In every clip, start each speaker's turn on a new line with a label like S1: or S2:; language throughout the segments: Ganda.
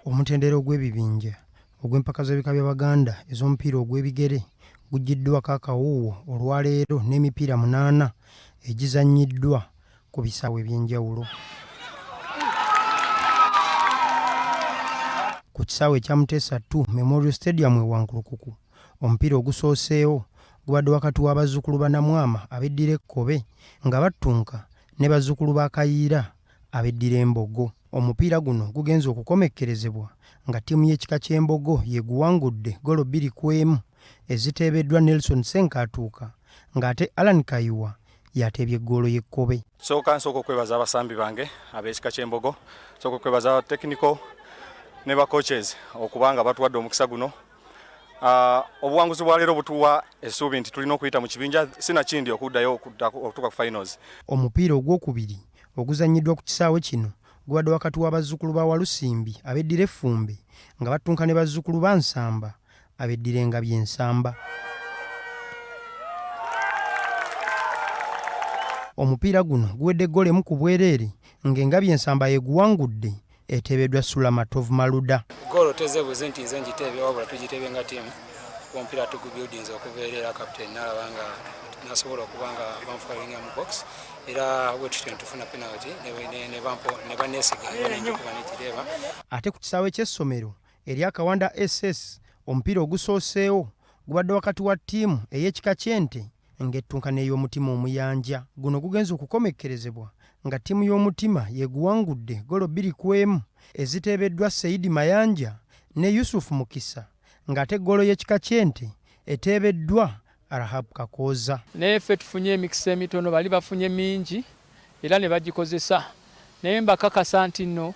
S1: Omutendera ogw'ebibinja ogw'empaka z'ebika by'Abaganda ez'omupiira ogw'ebigere guggyiddwako akawuuwo olwaleero n'emipiira munaana egizannyiddwa ku bisaawe eby'enjawulo. Ku kisaawe ekya Muteesa II Memorial Stadium e Wankulukuku, omupiira ogusooseewo gubadde wakati wa bazzukulu ba Namwama abeddira Ekkobe nga battunka ne bazzukulu ba Kayiira abeddira Embogo. Omupiira guno gugenze okukomekkerezebwa nga ttiimu y'ekika ky'Embogo y'eguwangudde ggolo 2-1 eziteebeddwa Nelson Ssenkaatuuka ng'ate Allan Kayiwa y'ateebye ggoolo y'Ekkobe.
S2: Nsooka okwebaza abasambi bange ab'ekika ky'Embogo, nsooka okwebaza technical ne ba coaches okubanga batuwadde omukisa guno. Obuwanguzi bwa leero butuwa essuubi nti tulina okuyita mu kibinja sinakindi okuddayo okutuuka ku finals.
S1: Omupiira ogwokubiri oguzannyiddwa ku kisaawe kino gubadde wakati w'abazzukulu ba Walusimbi abeddira Effumbe nga battunka ne bazzukulu ba Nsamba abeddira Engabi Ensamba. Omupiira guno guwedde ggoolo emu ku bwereere ng'Engabi Ensamba yeeguwangudde eteebeddwa Sula Matovu Maluda.
S3: Ggoolo tezeebuze nti nze ngiteebye, wabula tugiteebye nga ttiimu. Omupiira tugubuildinze okuva eri, era captain n'alaba nga nasobola okuba nga banfoulinga mu box, era bwe tutyo netufuna penalty ne baneesiga era nenjikuba nekiteeba.
S1: Ate ku kisaawe ky'essomero erya Kawanda SS, omupiira ogusooseewo gubadde wakati wa ttiimu ey'ekika ky'Ente ng'ettunka n'ey'Omutima Omuyanja. Guno gugenze okukomekkerezebwa nga ttiimu y'Omutima yeeguwangudde ggolo 2-1 eziteebeddwa Seidi Mayanja ne Yusuf Mukisa, ng'ate ggoolo y'ekika ky'Ente eteebeddwa Rahab Kakooza.
S4: Naye ffe tufunye emikisa emitono, bali bafunye mingi era ne bagikozesa, naye mbakakasa nti nno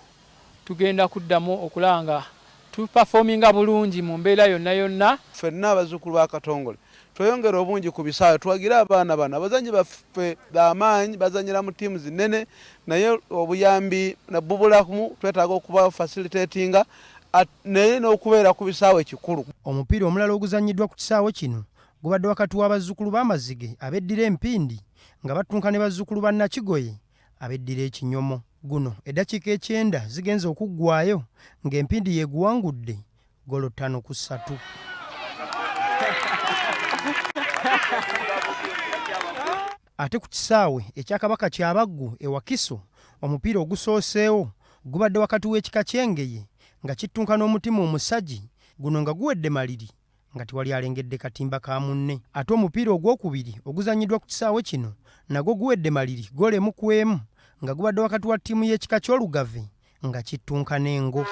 S4: tugenda kuddamu okulaba nga tuperforminga bulungi mu mbeera yonna yonna.
S5: Ffenna abazzukulu ba Katongole tweyongere obungi ku bisaawe, tuwagire abaana bano. Abazannyi baffe b'amaanyi, bazannyira mu ttiimu zinene, naye obuyambi bubulamu, twetaaga okuba facilitatinga naye n'okubeera ku bisaawe kikulu.
S1: Omupiira omulala oguzannyiddwa ku kisaawe kino gubadde wakati w'abazzukulu b'Amazige abeddira Empindi nga battunka ne bazzukulu ba Nakigoye abeddira Ekinyomo. Guno eddakiika 90 zigenze okuggwaayo ng'Empindi yeeguwangudde ggolo 5-3. Ate ku kisaawe ekya Kabaka Kyabaggu e Wakiso, omupiira ogusooseewo gubadde wakati w'ekika ky'Engeye nga kittunka n'Omutima Omusagi, guno nga guwedde maliri nga tewali alengedde katimba ka munne. Ate omupiira ogwokubiri oguzannyiddwa ku kisaawe kino nagwo guwedde maliri ggoolo 1-1 nga gubadde wakati wa ttiimu y'ekika ky'Olugave nga kittunka n'Engo.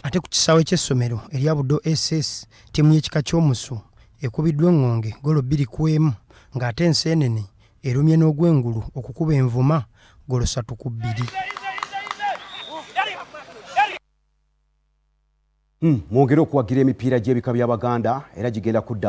S1: Ate ku kisaawe ky'essomero erya Buddo SS, ttiimu y'ekika ky'Omusu ekubiddwa Eŋŋonge ggolo 2-1, ng'ate Enseenene erumye n'ogw'engulu okukuba Envuma ggolo 3-2.
S6: Mwongere okuwagira emipiira gy'ebika by'Abaganda era gigenda kudda.